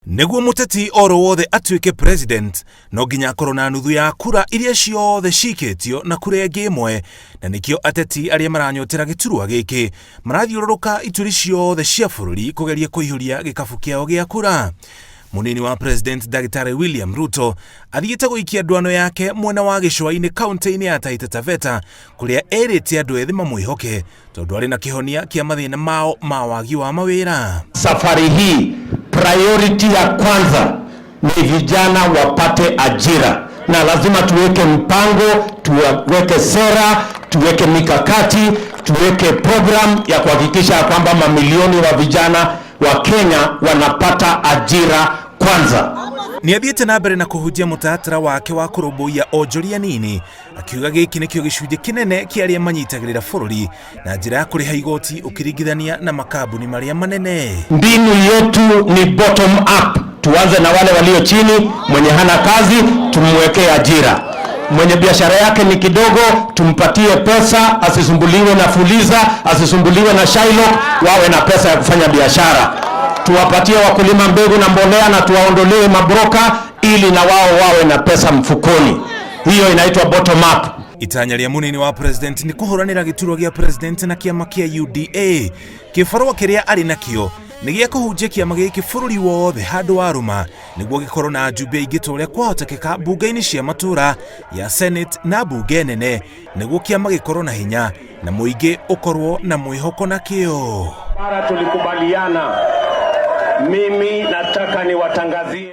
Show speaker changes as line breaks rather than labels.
Nĩguo mũteti oro wothe atuĩke president, no nginya akorwo na nuthu ya kura iria ciothe cikĩtio na kura ĩngĩ ĩmwe, na nĩkĩo ateti arĩa maranyotera gĩturwa gĩkĩ marathiũrũrũka ituri ciothe cia bũrũri kũgeria kũihũria gĩkabu kĩao gĩa kura. Mũnini wa President Ndagĩtarĩ William Ruto athiĩte gũikia ndwano yake mwena wa gĩcũa-inĩ kaunti-inĩ ya Taita Taveta kũrĩa erĩte andũ ethĩ mamwĩhoke tondũ arĩ na kĩhonia kĩa mathĩna mao ma wagi wa mawĩra.
Safari hii priority ya kwanza ni vijana wapate ajira, na lazima tuweke mpango, tuweke sera, tuweke mikakati, tuweke program ya kuhakikisha kwamba mamilioni wa vijana wa Kenya wanapata ajira kwanza.
Nĩ athiĩte na mbere na kũhunjia mũtaratara wake wa kũrũmbũiya onjoria nini, akiuga gĩkĩ nĩkĩo gĩcunjĩ kĩnene kĩa arĩa manyitagĩrĩra bũrũri na njĩra ya kũrĩha igoti ũkĩringithania na makambuni marĩa manene.
Mbinu yetu ni bottom up. Tuanze na wale walio chini, mwenye hana kazi tumwekee ajira, mwenye biashara yake ni kidogo tumpatie pesa, asisumbuliwe na Fuliza, asisumbuliwe na Shylock, wawe na pesa ya kufanya biashara. Tuwapatie wakulima mbegu na mbolea na tuwaondolee mabroka ili na wao wawe na pesa mfukoni. Hiyo inaitwa bottom up.
Itanya rĩa mũnini wa president nĩ kũhũranĩra gĩturwa gĩa president na kĩama kĩa UDA. Kĩbarũa kĩrĩa arĩ nakĩo nĩ gĩa kũhunjia kĩama gĩkĩ bũrũri wothe handũ wa rũma nĩguo gĩkorwo na njumbe ingĩ ta ũrĩa kwahotekeka mbunge-inĩ cia matũũra ya Senate na mbunge nene nĩguo kĩama gĩkorwo na hinya na mũingĩ ũkorwo na mwĩhoko na kĩo.
Mara tulikubaliana, mimi nataka niwatangazie.